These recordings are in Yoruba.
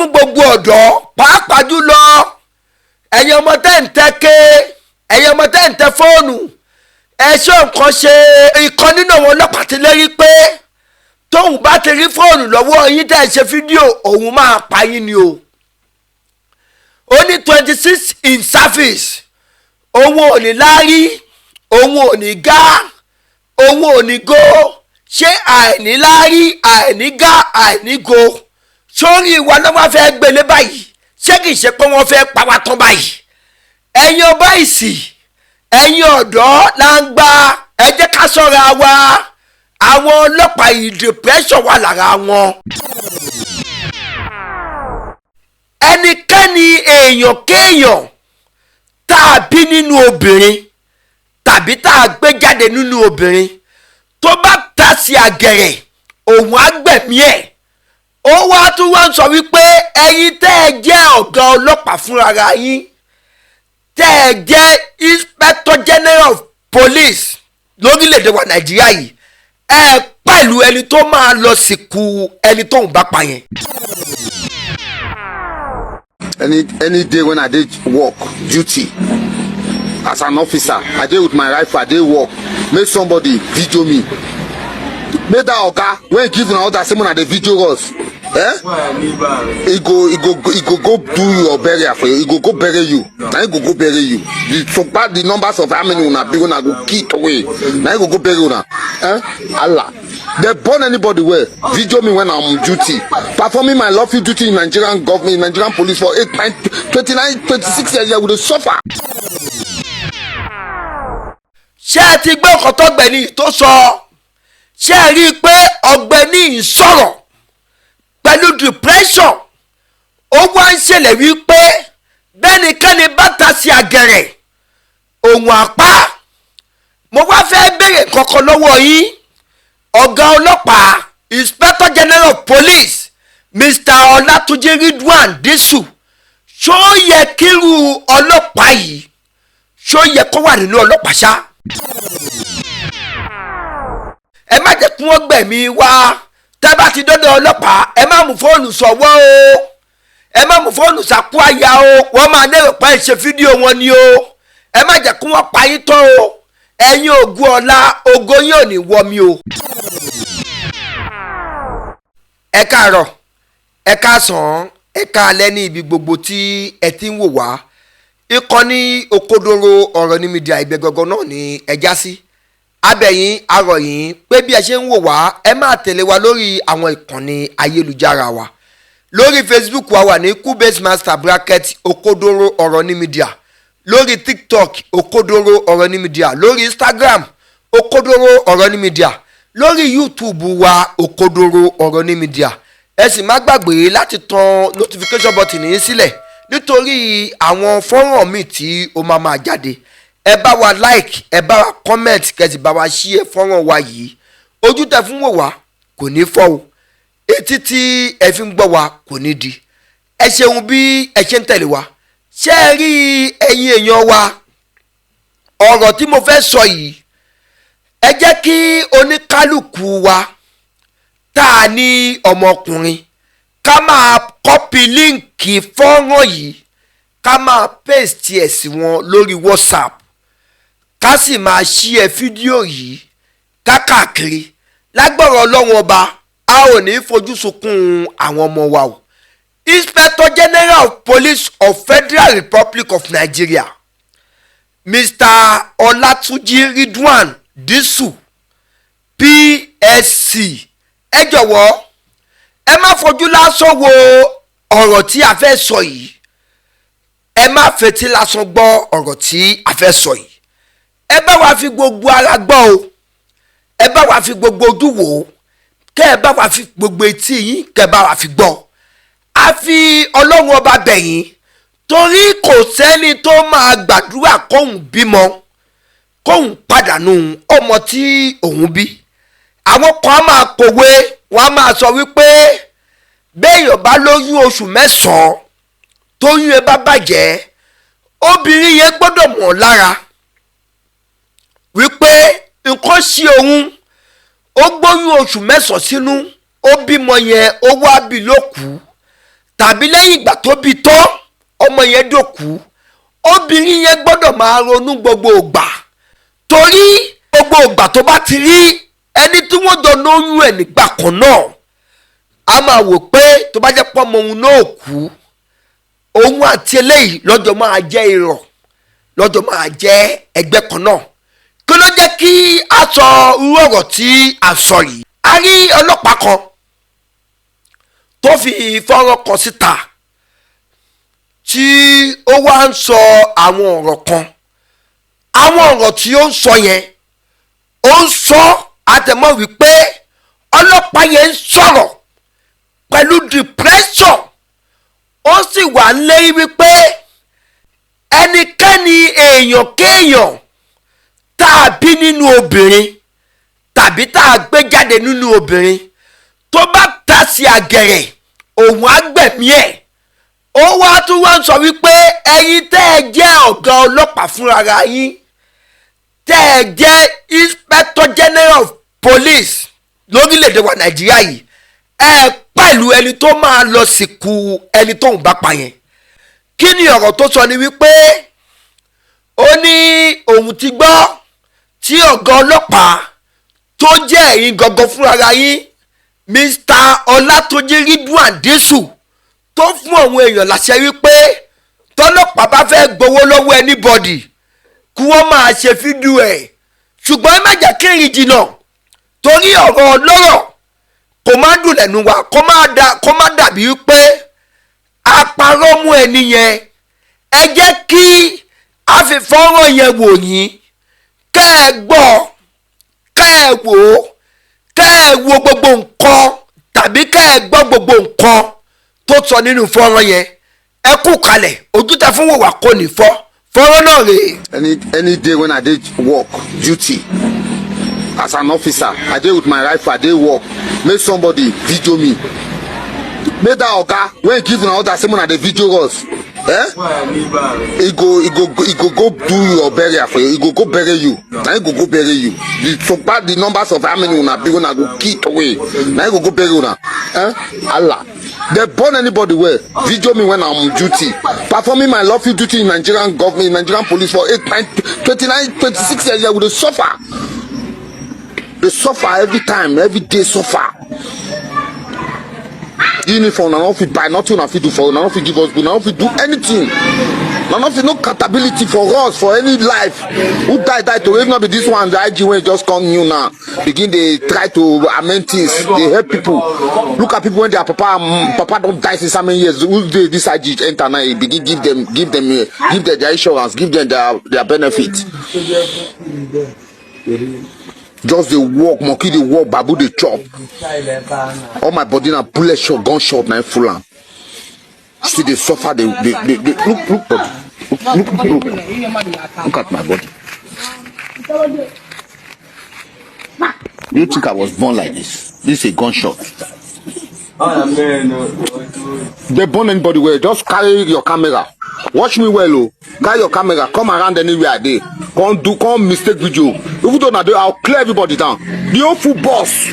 fún gbogbo ọ̀dọ́, pàápàá jùlọ ẹ̀yin ọmọ tẹ́ ń tẹ́ ké, ẹ̀yin ọmọ tẹ́ ń tẹ fóònù, ẹ ṣe nǹkan ṣe. Ìkan nínú àwọn ọlọ́pàá ti lérí pé tóun bá ti rí fóònù lọ́wọ́ yín tẹ́ ẹ ṣe fídíò, òun máa pa yín ni o. Ó ní 26 in service, òun ò ní láárí, òun ò ní gá, òun ò ní go. Ṣé àìní láárí, àìní gá, àìní go sórí ìwà náà wọ́n fẹ́ gbélé báyìí? Ṣé kìí ṣe pé wọ́n fẹ́ pa wá tán báyìí? Ẹ̀yin ọba ìsì, ẹ̀yin ọ̀dọ́ là ń gba, ẹ jẹ́ ká ṣọ́ra wa. Àwọn ọlọ́pàá yìí, depression wà lára wọn. Ẹnikẹ́ni, èèyàn kéèyàn tá a bí nínú obìnrin tàbí tá a gbé jáde nínú obìnrin tó bá ta sí àgẹ̀rẹ̀, òun á gbẹ̀mí ẹ̀. Ó wá tún wá ń sọ wípé ẹ̀yin tẹ́ ẹ jẹ́ ọ̀gá ọlọ́pàá fúnra yín, tẹ́ ẹ jẹ́ Inspector General of Police lórílẹ̀‐èdè wa Nàìjíríà yìí, ẹ pẹ̀lú ẹni tó máa lọ sìnkú ẹni tóun bá pa yẹn. Any day when I dey work duty as an officer, I dey with my rifle, I dey work, make somebody video me, make that oga wey give una order say una dey video us, eh, e go go do your burial for you. E go go bury you. Na him go go bury you. The so the numbers of how many una be, una go kill away, na him go go bury una. Eh, Allah dey born anybody well video me when I'm on duty, performing my lawful duty in Nigerian government, in Nigerian Police for 8, 9, 29, 26 years here we dey suffer. Ṣé ẹ ti gbọ́ ọ̀kan tọ́gbẹ̀ni tó sọ? Ṣé ẹ rí i pé ọ̀gbẹ́ni ń sọ̀rọ̀ pẹ̀lú depression? Ó wá ń ṣẹlẹ̀ wípé bẹ́nikẹ́ni bá ta sí àgẹ̀rẹ̀, òun àpá. Mo wá fẹ́ béèrè kankan lọ́wọ́ yín, ọ̀gá ọlọ́pàá, Inspector General of Police Mr. Ọlátúnjí Ridwan Disu. Ṣó yẹ kírú ọlọ́pàá yìí, ṣó yẹ kó wà nínú ọlọ́pàá ṣá? Ẹ má jẹ́ kí wọ́n gbẹ̀mí wá. Tẹ́ bá ti dọ́dọ̀ ọlọ́pàá, ẹ má mú fóònù sọ̀wọ́ o, ẹ má mú fóònù sàkó àyà o. Wọ́n máa lérò pé ẹ ṣe fídíò wọn ni o. Ẹ má jẹ́ kí wọ́n pa yín tán o. Ẹ̀yin ògùn ọ̀la, ògo yín ò ní wọ mi o. Ẹ káàárọ̀, ẹ káàsán, ẹ káalẹ́ ní ibi gbogbo tí ẹ ti ń wò wá. Ìkànnì Òkodoro Ọ̀rọ̀ ní Media, ibẹ̀ gangan náà ni ẹ já sí. Abẹ̀yìn arọ̀yìn pé bí ẹ ṣe ń wò wá, ẹ máa tẹ̀lé wa lórí àwọn ìkànnì ayélujára wa. Lórí Facebook wa wà ní Kubase Master bracket Òkodoro Ọ̀rọ̀ ní Media, lórí TikTok, Òkodoro Ọ̀rọ̀ ní Media, lórí Instagram, Òkodoro Ọ̀rọ̀ ní Media, lórí YouTube wa, Òkodoro Ọ̀rọ̀ ní Media. Ẹ sì má gbàgbé láti tan notification button yín sílẹ̀ nítorí àwọn fọ́nrán míì tí ó máa máa jáde. Ẹ bá wa like, ẹ bá wa comment, kẹ́ sì bá wa share fọ́nrán wa yìí. Ojú tẹ fún wò wá kò ní fọ́ o, etí tí ẹ fi ń gbọ́ wa kò ní di. Ẹ ṣeun bí ẹ ṣe ń tẹ̀lé wa. Ṣé ẹ rí, ẹ̀yin èèyàn wa, ọ̀rọ̀ tí mo fẹ́ sọ yìí, ẹ jẹ́ kí oníkálukú wa tá a ní ọmọkùnrin ká máa copy link fọ́nrán yìí, ká máa paste ẹ̀ sí wọn lórí WhatsApp, ká sì máa share fídíò yìí kákàkiri. Lágbára Ọlọ́run Ọba, a ò ní fojú sunkún àwọn ọmọ wa o. Inspector General of Police of Federal Republic of Nigeria, Mr. Ọlátúnjí Ridwan Disu, PSC, ẹ jọ̀wọ́, ẹ má fojú lásán wo ọ̀rọ̀ tí a fẹ́ sọ yìí. Ẹ má fetí lásán gbọ́ ọ̀rọ̀ tí a fẹ́ sọ yìí. Ẹ bá wa fi gbogbo ara gbọ́ o, ẹ bá wa fi gbogbo ojú wò ó, kẹ́ ẹ bá wa fi gbogbo etí yín, kẹ́ ẹ bá wa fi gbọ́. A fi Ọlọ́run Ọba bẹ̀yìn, torí kò sẹ́ni tó máa gbàdúrà kóun bímọ, kóun pàdánù ọmọ tí òun bí. Àwọn kan á máa pòwe, wọ́n á máa sọ wípé béèyàn bá lóyún oṣù 9, tóyún ẹ bá bàjẹ́, obìnrin yẹn gbọ́dọ̀ mọ̀ lára wípé nǹkan ṣe òun. Ó gbóyún oṣù 9 sínú, ó bímọ yẹn, ó wá bí lókùú. Tàbí lẹ́yìn ìgbà tó bí tán, ọmọ yẹn dòkú, obìnrin yẹn gbọ́dọ̀ máa ronú gbogbo ìgbà, torí gbogbo ìgbà tó bá ti rí ẹni tí wọ́n jọ lóyún ẹ̀ nígbà kan náà, a máa wò pé tó bá jẹ́ pọ́mọ òun náà kú, òun àti eléyìí lọ́jọ́ máa jẹ́ irọ́, lọ́jọ́ máa jẹ́ ẹgbẹ́ kan náà. Kí ló jẹ́ kí a sọ irú ọ̀rọ̀ tí a sọ yìí? A rí ọlọ́pàá kan tó fi fọ́nrán kan síta tí ó wá ń sọ àwọn ọ̀rọ̀ kan. Àwọn ọ̀rọ̀ tí ó ń sọ yẹn, ó ń sọ àtẹ̀mọ́ wípé ọlọ́pàá yẹn ń sọ̀rọ̀ pẹ̀lú depression, ó sì wà ń lérí wípé ẹnikẹ́ni, èèyàn kéèyàn tá a bí nínú obìnrin tàbí tá a gbé jáde nínú obìnrin tó bá ta sí àgẹ̀rẹ̀, òun á gbẹ̀mí ẹ̀. Ó wá tún wá ń sọ wípé ẹ̀yin tẹ́ ẹ jẹ́ ọ̀gá ọlọ́pàá fúnra yín, tẹ́ ẹ jẹ́ Inspector General of Police lórílẹ̀‐èdè wa Nàìjíríà yìí, ẹ pẹ̀lú ẹni tó máa lọ sìnkú ẹni tóun bá pa yẹn. Kí ni ọ̀rọ̀ tó sọ? Ni wípé ó ní òun ti gbọ́ tí ọ̀gá ọlọ́pàá tó jẹ́ ẹ̀yin gangan fúnra yín, Mr. Ọlátúnjí Ridwan Disu, tó fún àwọn èèyàn láṣẹ wípé tọ́lọ́pàá bá fẹ́ gbowó lọ́wọ́ anybody, kí wọ́n máa ṣe fídíò ẹ̀. Ṣùgbọ́n ẹ má jẹ́ kí ìrìn jìnnà, torí ọ̀rọ̀ ọlọ́rọ̀ kò má dùn lẹ́nu wa, kó má dàbí wípé àparọ́ mú ẹni yẹn. Ẹ jẹ́ kí a fi fọ́nrán yẹn wò yín, kẹ́ ẹ gbọ́, kẹ́ ẹ wò ó, kẹ́ ẹ wo gbogbo nǹkan, tàbí kẹ́ ẹ gbọ́ gbogbo nǹkan tó sọ nínú fọ́nrán yẹn. Ẹ kú kalẹ̀, ojú tẹ fún wòwà kò ní fọ́. Fọ́nrán náà rèé. Any day when I dey work duty as an officer, I dey with my rifle, I dey work, make somebody video me. Make that oga wey give una order say una dey video us, eh, e go go do your burial for you. E go go bury you. Na him go go bury you. The sopa, the numbers of how many una be, una go kill away. Na him go go bury una. Eh, Allah dey born anybody well video me when I'm on duty, performing my lawful duty in Nigerian government, in Nigerian Police for 8, 9, 29, 26 years? We dey suffer, dey suffer every time, every day suffer. Uniform una no fit buy, nothing una fit do for una, no fit give us good, una no fit do anything, una no fit, no accountability for us for any life. Who die, die to. If not be this one, the IG wey just come new now, begin dey try to amend things, dey help people. Look at people wey their papa and papa don die since how many years. Who dey this IG enter now, he begin give them their insurance, give them their benefit. Just dey work, monkey dey work, babu dey chop. All my body na bullet shot, gun shot na im full am. Still dey suffer, dey look, look body, look, look, look, look at my body. You think I was born like this? This is a gunshot. They born anybody well? Just carry your camera, watch me well o. Carry your camera, come around anywhere I dey, come do, come mistake video. Even though na dey, I clear everybody down, the whole full boss,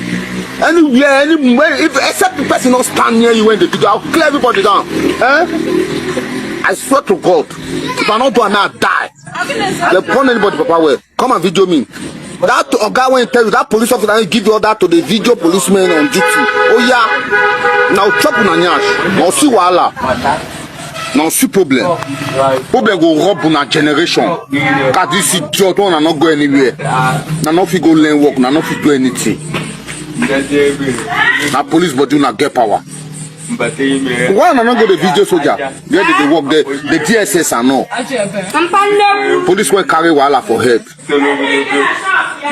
anywhere, anywhere. If except the person no stand near you when they video, I clear everybody down. Eh, I swear to God, if I no do am now, I die. They born anybody papa well come and video me? That oga wey tell you, that police officer wey give you order to dey video policemen on duty, oya na chop una nyash, na see wahala, na see problem. Problem go rub una generation. Cause this idiot wey una no go anywhere, una no fit go learn work, una no fit do anything. Na police body una get power. Why una no go dey video soldier where they dey work there, the DSS and all? Police wey carry wahala for head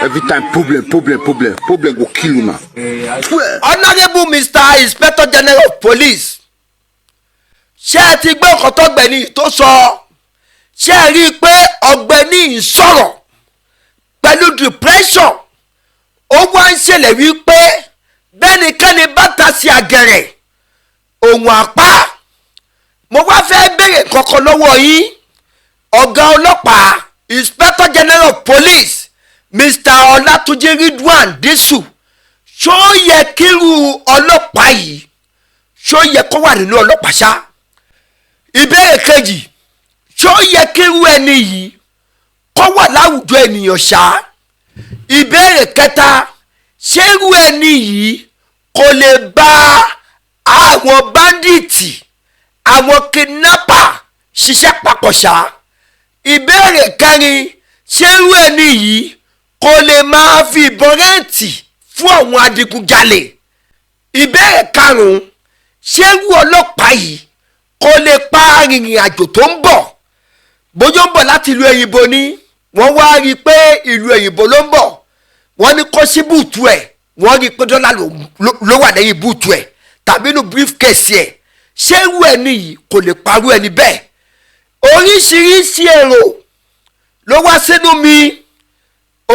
every time, problem, problem, problem, problem go kill una. Honourable Mr Inspector General of Police, ṣé ẹ ti gbọ́ nǹkan tọ́gbẹ́ni tó sọ? Ṣé ẹ rí i pé ọ̀gbẹ́ni yìí sọ̀rọ̀ pẹ̀lú depression? Ó wá ń ṣẹlẹ̀ wípé bẹ́nikẹ́ni bá ta sí àgẹ̀rẹ̀, òun àpá. Mo wá fẹ́ béèrè kankan lọ́wọ́ yín, ọ̀gá ọlọ́pàá, Inspector General of Police Mr Ọlátúnjí Ridwan Disu. Ṣó yẹ kírú ọlọ́pàá yìí, ṣó yẹ kó máa ṣiṣẹ́ ní Ṣó yẹ kó wà nínú ọlọ́pàá ṣá? Ìbéèrè kejì, ṣó yẹ kírú ẹni yìí kó wà láwùjọ ènìyàn ṣá? Ìbéèrè kẹta, ṣé irú ẹni yìí kò lè bá àwọn bandit, àwọn kidnapper ṣiṣẹ́ papọ̀ ṣá? Ìbéèrè kẹrin, ṣé irú ẹni yìí kò lè máa fi ìbọn rent fún àwọn adigunjalè? Ìbéèrè karùn-ún, ṣé irú ọlọ́pàá yìí kò lè pa arìnrìn àjò tó ń bọ̀, bójú ń bọ̀ láti ìlú òyìnbó ni, wọ́n wá rí i pé ìlú òyìnbó ló ń bọ̀, wọ́n ní kó sí boot ẹ̀, wọ́n rí i pé dọ́là ló wà lẹ́yìn boot ẹ̀ tàbí inú briefcase ẹ̀, ṣé irú ẹni yìí kò lè parú ẹni bẹ́ẹ̀? Oríṣiríṣi èrò ló wá sínú mi,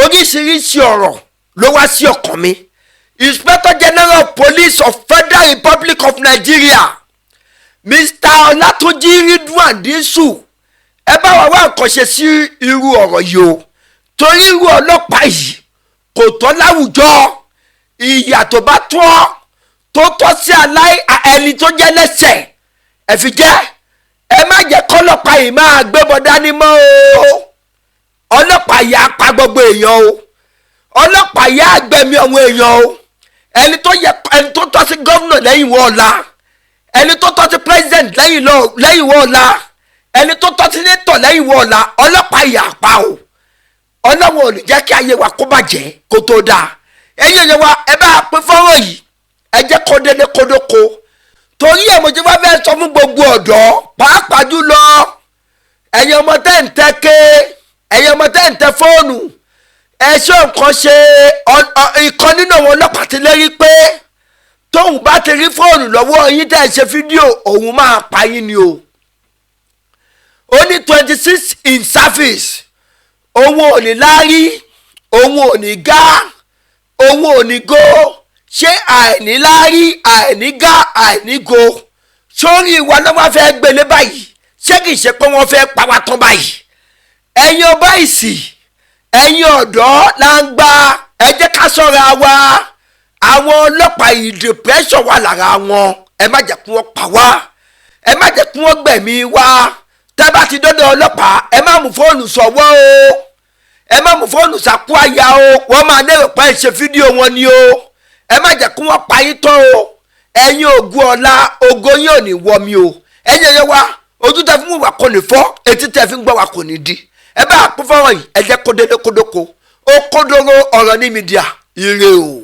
oríṣiríṣi ọ̀rọ̀ ló wá sí ọkàn mi. Inspector General of Police of Federal Republic of Nigeria, Mr. Ọlátúnjí Ridwan Disu, ẹ bá wa wá nǹkan ṣe sí irú ọ̀rọ̀ yìí o, torí irú ọlọ́pàá yìí kò tọ́ láwùjọ. Ìyà tó bá tọ́ tó tọ́ sí aláì ẹni tó jẹ́ lẹ́sẹ̀ ẹ fi jẹ́. Ẹ má jẹ́ kọ́lọ́pàá yìí máa gbébọn dání mọ́ o. Ọlọ́pàá yìí á pa gbogbo èèyàn o. Ọlọ́pàá yìí á gbẹ̀mí àwọn èèyàn o. Ẹni tó yẹ, ẹni tó tọ́ sí gómìnà lẹ́yìn wọ́n ọ̀la, ẹni tó tọ́ sí president lẹ́yìn wọ́n ọ̀la, ẹni tó tọ́ sí senator lẹ́yìn wọ́n ọ̀la, ọlọ́pàá yìí á pa o. Ọlọ́wọ́n ò ní jẹ́ kí ayé wa kó bàjẹ́ kó tó dáa. Ẹ̀yin èèyàn wa, ẹ bá pín fọ́nrán yìí, ẹ jẹ́ kó délé kódóko, torí ẹ̀ mo ti wá fẹ́ sọ fún gbogbo ọ̀dọ́, pàápàá jùlọ ẹ̀yin ọmọ tẹ́ ń tẹ́ ké, ẹ̀yin ọmọ tẹ́ ń tẹ fóònù, ẹ ṣé nǹkan ṣe. Ìkan nínú àwọn ọlọ́pàá ti lérí pé tóun bá ti rí fóònù lọ́wọ́ yín tẹ́ ẹ ṣe fídíò, òun máa pa yín ni o. Ó ní 26 in service, òun ò ní láárí, òun ò ní gá, òun ò ní go. Ṣé àìní láárí, àìní gá, àìní go sórí ìwà náà wọ́n fẹ́ gbélé báyìí? Ṣé kìí ṣe pé wọ́n fẹ́ pa wá tán báyìí? Ẹ̀yin ọba ìsì, ẹ̀yin ọ̀dọ́ là ń gba, ẹ jẹ́ ká ṣọ́ra wa. Àwọn ọlọ́pàá yìí, depression wà lára wọn. Ẹ má jẹ́ kí wọ́n pa wá, ẹ má jẹ́ kí wọ́n gbẹ̀mí wa. Tẹ́ bá ti dọ́dọ̀ ọlọ́pàá, ẹ má mú fóònù sọ̀wọ́ o, ẹ má mú fóònù sàkó àyà o. Wọ́n máa lérò pé ẹ ṣe fídíò wọn ni o. Ẹ má jẹ́ kí wọ́n pa yín tán o. Ẹ̀yin ògùn ọ̀la, ògo yín ò ní wọ mi o. Ẹ̀yin ẹ̀yẹ wa, ojú tẹ fún wa kò ní fọ́, etí tẹ fi ń gbọ́ wa kò ní di. Ẹ bá pín fọ́nrán yìí, ẹ jẹ́ kó délé kódóko ó kódóró. Ọ̀rọ̀ ní media, ire o.